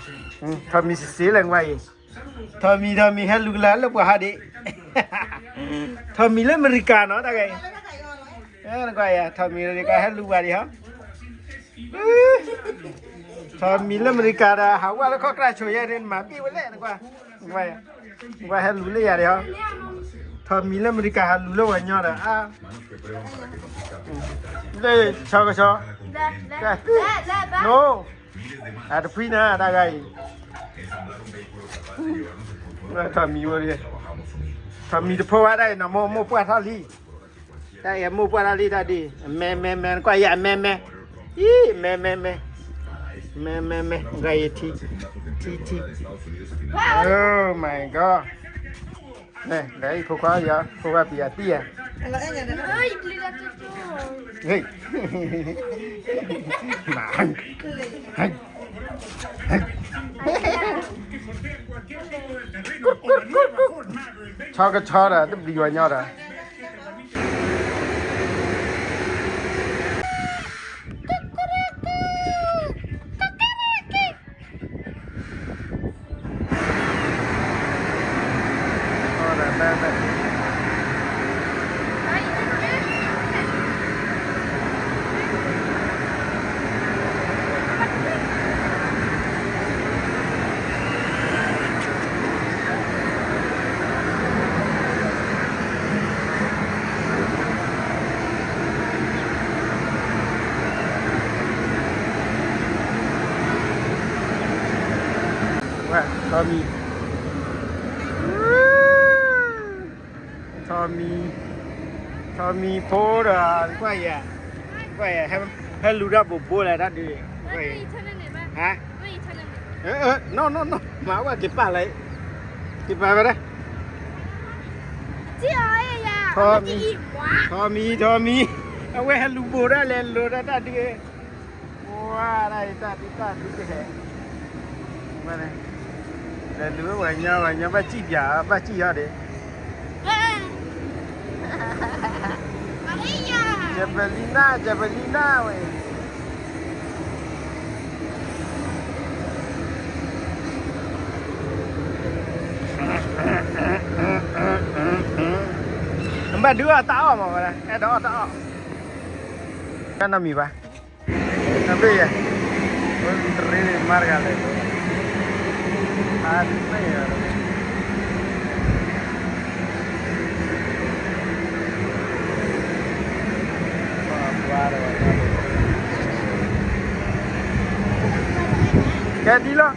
ထိးမံၤစ့ၢ်စ့ၢ်လဲၣ် ကွၢ်အံၤ, ထိးမံၤ ထိးမံၤ ဟဲလူၤကလၢလၢပှၤဟီဒံး, ထိးမံၤလၢအမဲရကၤနီၤ တၢ်ဂၤအံၤ, နကွၢ်ယၤ ထိးမံၤလၢအမဲရကၤ ဟဲလူၤပှၤဒံးဟီ, ထိးမံၤလၢအမဲရကၤဒီး ဟးဝဲလၢခီၣ်ကြၢ်ဆိယဲဒ် နမၤဘ့ၣ်ဝဲလဲၣ် နကွၢ်, နကွၢ် ဟဲလူၤလၢယၤဒံးဟီ, ထိးမံၤလၢအမဲရကၤ ဟးလူၤလၢပှၤညီဒီး အါ, လၢဆီကဆီ, နိ, အတဖှံနၤ တၢ်ဂၤအံၤ, ထိးမံၤဝဲ, ထိးမံၤတဖိဝဲဒၣ်အံၤနီၤ မိၢ်မိၢ်ပှၢ်ထီၣ်လံ, တၢ်အံၤမိၢ်ပှၢ်ထီၣ်လံ တၢ်ဒ်, မဲမဲမဲ နကွၢ်ယၤ မဲမဲ, အံၤ မဲမဲမဲ, မဲမဲမဲ နကွၢ်ယၤ ထံ, ထံထံ, Oh my God, လဲၤအံၤ ဖိခွါယၤ ဖိခွါပယၤသံယၤ, ဟ့ၣ်, မၤ, ဆီကဆီဒီး တဘျံးဝဲညီဒီး ဝဲ, ထိးမံၤ, ထိးမံၤ, ထိးမံၤဖိဒီး ကွၢ်ယၤ, ကွၢ်ယၤ, ဟဲလူၤတၢ်ဘိးဘိလဲၣ် တၢ်ဒုး, ကွၢ်ယၤ, ဟါ, နီၢ်နီၢ်နီၢ် မၤဝဲက့ၤပာ်လၢ, က့ၤပာ်ဝဲဒၣ်, ထိးမံၤ, ထိးမံၤ, အဝဲဟဲလူၤဘိးဒၣ်လဲၤလိာ်ဒၣ်တၢ်ဒုး, ဝါဒၣ်အံၤ တၢ်ဒုးတၢ်ဒုးတဟဲ, လဲၤလူၤဝဲပှၤညီ ပှၤညီဘၣ်စံၣ်ပၠး ဘၣ်စံၣ်ဟီဒီး, ယပလံနၢ် ယပလံနၢ်ဝဲ နဘၣ်ဒုးအီၣ်တၢ်အီၣ်မးဝဲဒၣ် အဲၣ်ဒိးအီၣ်တၢ်အီၣ်, တၢ်နီတမံၤဘၣ်, တဘ့ၣ်ယဲ, တရ့မၤတဂၤလဲၣ်, အါဒုးမ့ၢ်ယဲ, ကဲဒ်လီၤ.